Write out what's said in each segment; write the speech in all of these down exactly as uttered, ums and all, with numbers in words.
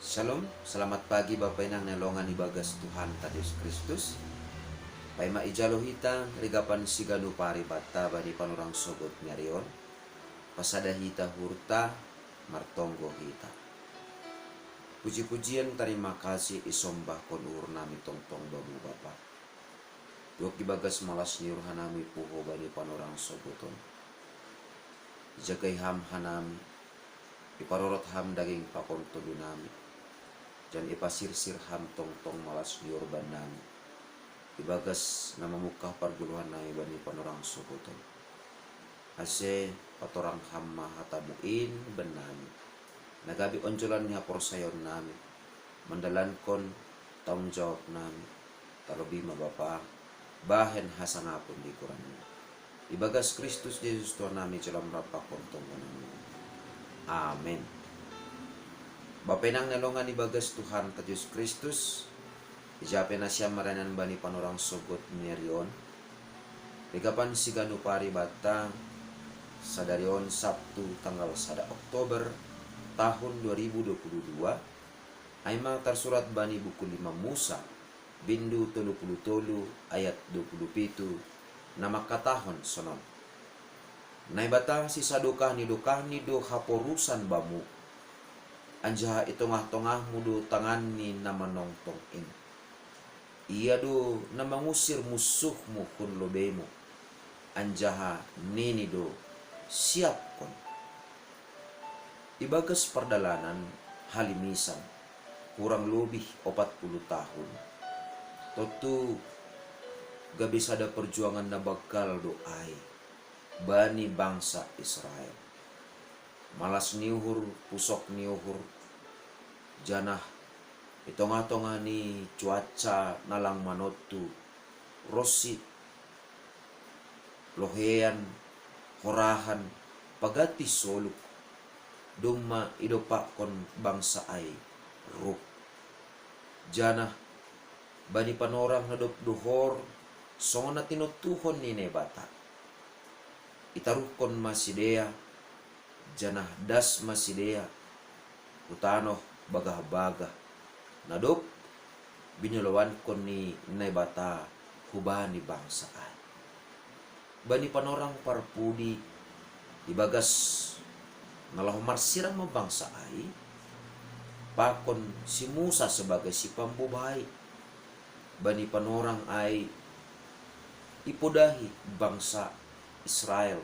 Shalom, selamat pagi Bapa Inang ni longan ibagas Tuhan ta Jesus Kristus. Paima ijalo hita rigapan siganup ari bata bani panorang sogot ni ari on. Pasada hita hurta, martonggo hita. Puji-pujian tarima kasih isombahkon uhur nami tongtong bamu Bapa. Dok ibagas malas ni uhur hanami puho bani panorang sogot on. Ijagai ham hanami, iparorot ham daging pakon tolu nami, jan ipasirsir ham tongtong malas ni uhur bannami, ibagas na mamungkah pargoluhan nami bani panorang sogot on. Ase patorang ham ma hatamu in bannami, na gabe onjolan ni haporsayaon nami, mandalankon tanggung jawab nami, tarlobi ma Bapa, bahen hasangapon di goranmu. Ibagas Kristus Jesus Tuhan nami jalo am rap pakon tonggo nami. Amen. Bapa Inang ni longan ibagas Tuhan ta Jesus Kristus, ija pe nasiam marianan bani panorang sogot ni ari on. Rigapan siganup ari bata, sadari on Sabtu tanggal sada Oktober tahun dua ribu dua puluh dua, ai ma tarsurat bani buku lima Musa, bindu tolu puluh tolu ayat dua puluh pitu, na mangkatahon sonon. Naibata sisadokah ni dokahni do haporusan bamu, anjaha i tongah-tongahmu do tanganni na manongtong in. Ia do na mangusir munsuhmu hun lobeimu, anjaha nini do, siapkon. Ibagas pardalanan halimisan, kurang lobih opat puluh tahun, tontu gabe sada perjuangan na banggal do ai bani bangsa Israel. Malas ni uhur, pusok ni uhur, janah i tongah-tongah ni cuaca na lang manontu, ronsi, lohean, horahan, paganti soluk, domma idompakkon bangsa ai ruh. Janah bani panorang na dob dohor, songon na tinontuhon ni Naibata. Itaruhkon ma sidea, janah das ma sidea hu tanoh bagah-bagah, na dob binulawankon ni Naibata hubani bangsa ai. Bani panorang parpudi, ibagas na laho marsirang ma bangsa ai, pakon si Musa sebagai sipambobai. Bani panorang ai ipodahi bangsa Israel,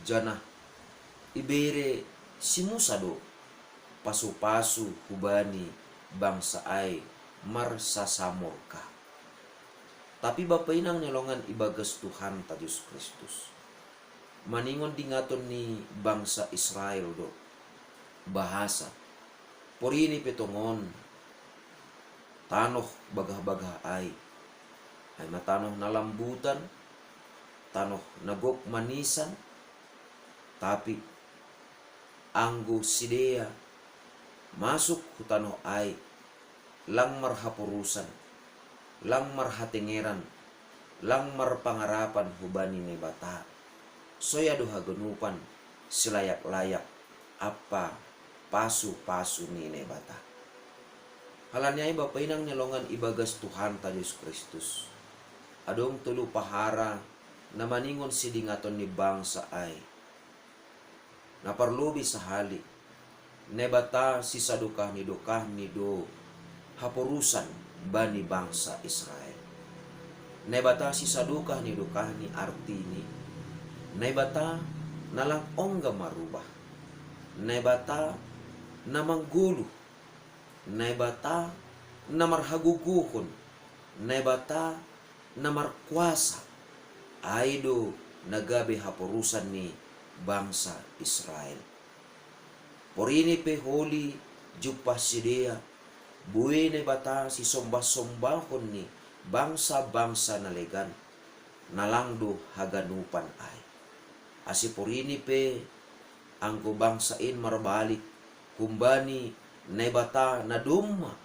janah ibere si Musa do pasu-pasu hubani bangsa ai marsasamorga. Tapi Bapa Inang ni longan ibagas Tuhan ta Jesus Kristus, maningon dingaton ni bangsa Israel do, bahasa, porini pe tongon, tanoh bagah-bagah ai, ai ma tanoh na lambutan, tanoh na gok manisan, tapi anggo sidea masuk hu tanoh ai, lang marhaporusan, lang marhatengeran, lang marpangarapan hubani Naibata, soya do haganupan silayak-layak ampa pasu-pasu ni Naibata. Halani ai Bapa Inang ni longan ibagas Tuhan ta Jesus Kristus, adong tolu pahara na maningon sidingaton ni bangsa ai. Na parlobei sahali, Naibata sisadokah ni dokahni do haporusan bani bangsa Israel. Naibata sisadokah ni dokahni artini Naibata na lang ongga marubah, Naibata na manggoluh, Naibata na marhagogohon, Naibata na markuasa, ai do na gabe haporusan ni bangsa Israel. Porini pe holi jumpah sidea, boi Naibata sisombah-sombahon ni bangsa-bangsa na legan, na lang do haganupan ai. Ase porini pe anggo bangsa in marbalik humbani Naibata na domma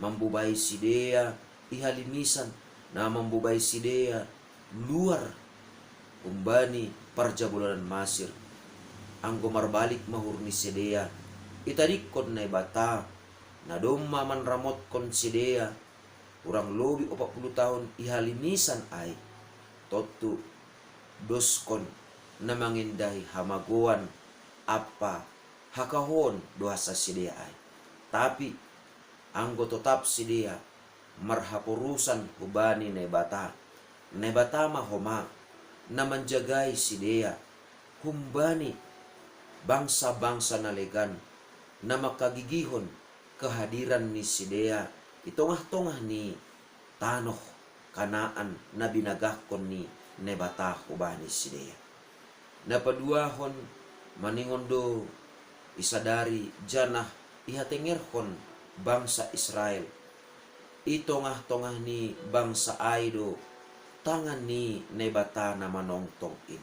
mambobai sidea i halimisan, na mambobai sidea luar humbani parjabolonan Masir. Anggo marbalik ma uhur ni sidea, itadingkon Naibata na domma manramotkon sidea hurang lobi opat pulu tahun i halimisan ai, tontu doskon na mangendahi hamagoan ampa hakahoon do hansan sidea ai. Tapi anggo totap sidea marhaporusan hubani Naibata, Naibata ma homa na manjagai sidea humbani bangsa-bangsa na legan, na mangkagigihon kehadiran ni sidea i tongah-tongah ni tanoh Kanaan na binagahkon ni Naibata hubani sidea. Na paduahon, maningon do isadari janah ihatengerhon bangsa Israel, i tongah-tongah ni bangsa ai do tangan ni Naibata na manongtong in.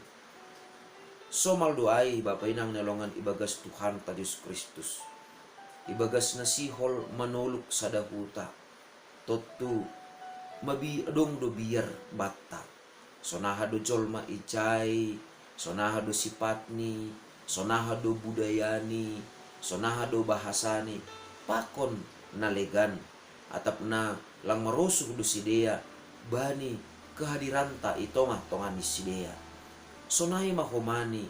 Somal do ai, Bapa inang na hinaholongan ibagas Tuhanta Jesus Kristus, ibagas na sihol manoluk sada huta, tontu mabi adong do biar banta. Sonaha do jolma ijai, sonaha do sipatni, sonaha do budayani, sonaha do bahasani, pakon na legan, atap na lang marosuh do sidea bani kehadiranta i tongah-tongah ni sidea. Sonai ma homani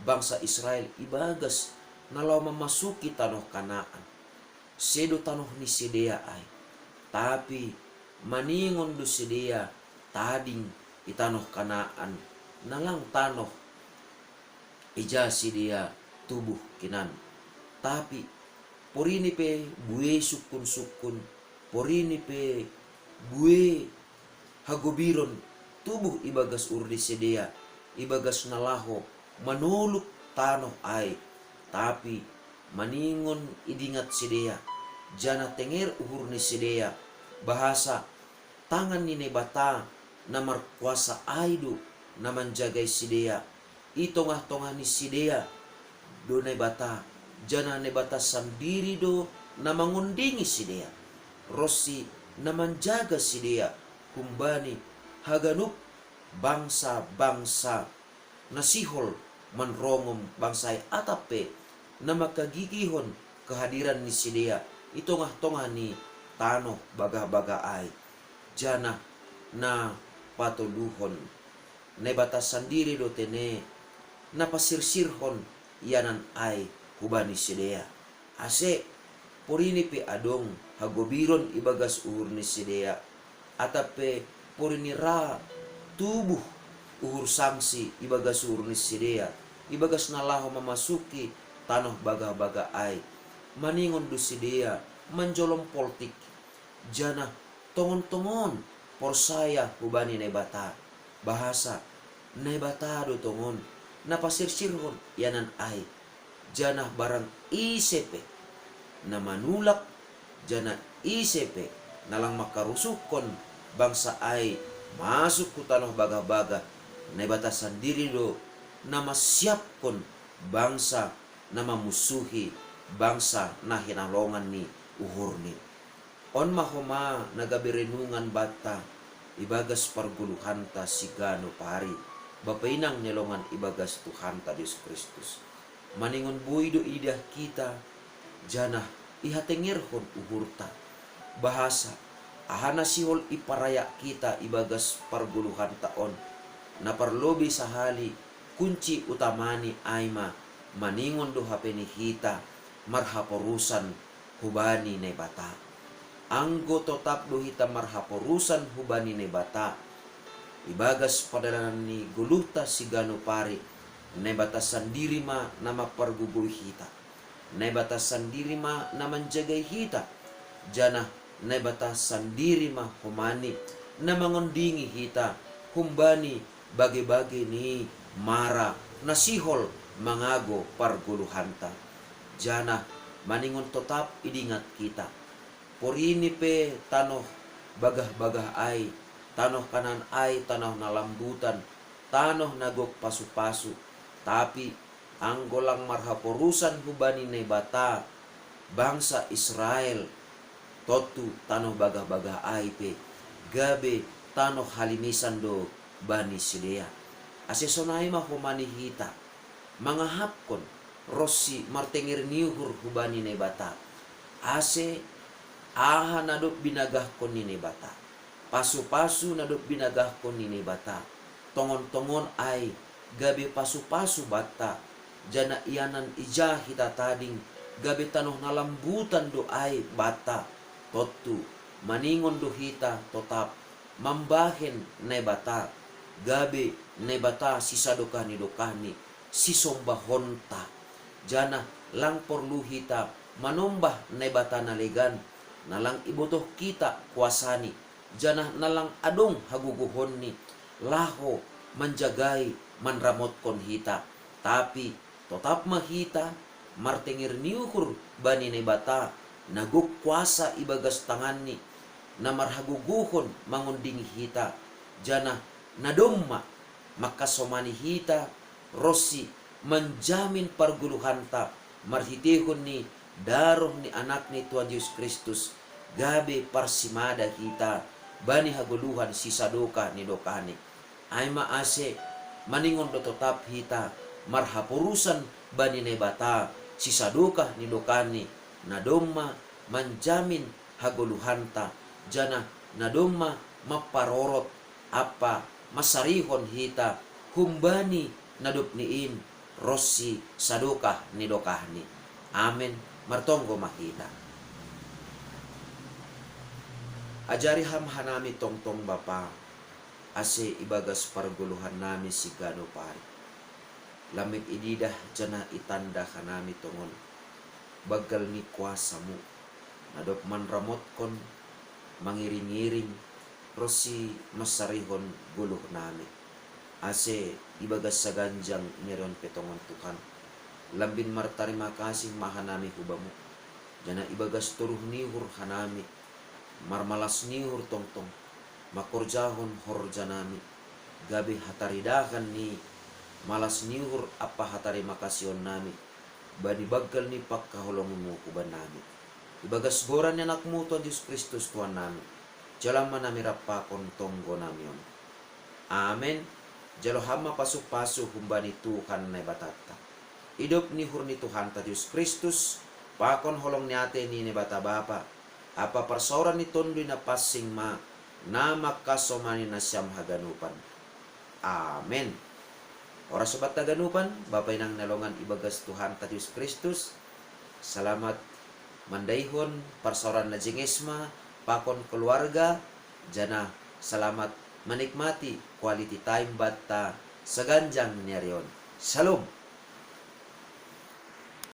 bangsa Israel ibagas na laho mamasuki tanoh Kanaan. Sedo tanoh ni sidea ai, tapi maningon do sidea tading i tanoh Kanaan, na lang tanoh ija sidea tubuh hinan. Tapi porini pe buei sungkun-sungkun, porini pe buei hagobiron tubuh ibagas uhur ni sidea, ibagas na laho manoluk tanoh ai, tapi maningon idingat sidea, janah tenger uhur ni sidea, bahasa tangan ni Naibata na markuasa ai do na manjagai sidea, i tongah-tongah ni sidea do Naibata, janah Naibata sandiri do na mangondingi sidea, ronsi na manjaga sidea humbani haganup bangsa-bangsa na sihol manrongom bangsa ai, atap pe na mangkagigihon kehadiran ni sidea i tongah-tongah ni tanoh bagah-bagah ai, janah na patoluhon, Naibata sandiri do tene na pasirsirhon ianan ai hubani sidea. Ase porini pe adong hagobiron ibagas uhur ni sidea, atap pe porini ra tubuh uhur sangsi ibagas uhur ni sidea, ibagas na laho mamasuki tanoh bagah-bagah ai, maningon do sidea manjolom poltik, janah tongon-tongon porsaya hubani Naibata, bahasa Naibata do tongon na pasirsirhon ianan ai, janah barang ise pe na manulak, janah ise pe na lang mangkarusuhkon bangsa ai masuk hu tanoh bagah-bagah, Naibata sandiri do na mansiapkon bangsa na mamunsuhi bangsa na hinaholongan ni uhurni. On ma homa na gabe renungan banta ibagas pargoluhanta siganup ari, Bapa inang na hinaholongan ibagas Tuhanta Jesus Kristus. Maningon boi do iidah hita, janah ihatengerhon uhurta, bahasa aha na sihol iparayak hita ibagas pargoluhanta on. Na parlobei sahali, kunci utamani ai ma maningon do hape ni hita marhaporusan hubani Naibata. Anggo totap do hita marhaporusan hubani Naibata ibagas pardalanan ni goluhta siganup ari, Naibata sandiri ma na mampargogoi hita. Naibata sandiri ma na manjagai hita, janah Naibata sandiri ma homani na mangondingi hita humbani bage-bage ni mara na sihol mangago pargoluhanta. Janah maningon totap idingat hita, porini pe tanoh bagah-bagah ai, tanoh Kanaan ai, tanoh na lambutan, tanoh na gok pasu-pasu, tapi anggo lang marhaporusan hubani Naibata bangsa Israel, tontu tanoh bagah-bagah ai pe gabe tanoh halimisan do bani sidea. Ase sonai ma homani hita mangahapkon ronsi martenger ni uhur hubani Naibata, ase Aha na dob binagahkon ni Naibata? Pasu-pasu na dob binagahkon ni Naibata, tongon-tongon ai gabe pasu-pasu banta, janah ianan ija hita tading, gabe tanoh na lambutan do ai banta. Tontu, maningon do hita totap mambahen Naibata, gabe Naibata sisadokah ni dokahni, sisombahonta. Janah lang porlu hita manombah Naibata na legan, na lang ibotoh kita kuasani, janah na lang adong hagogohonni, laho manjagai, manramotkon hita. Tapi totap ma hita martenger ni uhur bani Naibata, na gok kuasa ibagas tanganni, na marhagogohon mangondingi hita, janah na domma mangkasomani hita ronsi manjamin pargoluhanta marhiteihon ni daroh ni Anakni Tuhan Jesus Kristus, gabe parsimada hita bani hagoluhan sisadokah ni dokahni. Ai ma ase, maningon do totap hita marhaporusan bani Naibata sisadokah ni dokahni, na domma manjamin hagoluhanta, janah na domma mamparorot ampa mansarihon hita humbani na dob ni in ronsi sadokah ni dokahni. Amen. Martonggo ma hita. Ajari Ham hanami tongtong Bapa, ase ibagas pargoluhannami siganup ari, lambin ididah janah itanda hanami tongon banggal ni kuasa-Mu, na dob manramotkon, mangiring-iring, ronsi mansarihon goluhnami. Ase ibagas saganjang ni ari on pe tongon Tuhan, lambin martarima kasih ma hanami hu Bamu, janah ibagas toruh ni uhur hanami marmalas ni uhur tongtong mangkorjahon horjanami, gabe hataridahan ni malas ni uhur ampa hatarima kasihonnami bani banggal ni panghaholonganMu hubannami. Ibagas goran ni Anak-Mu Tuhan Jesus Kristus Tuhannami, jalo ma nami rap pakon tonggonami on. Amen. Jalo Ham ma pasu-pasu humbani Tuhan Naibatanta, idop ni uhur ni Tuhanta Jesus Kristus, pakon holong ni atei ni Naibata Bapa, ampa parsaoran ni Tonduy Napansing ma, na mangkasomani nasiam haganupan. Amen. Horas sobat haganupan, Bapa inang na longan ibagas Tuhanta Jesus Kristus, salamat mandaihon parsaoran na jenges ma pakon keluarga, janah salamat manikmati quality time banta saganjang ni ari on. Shalom.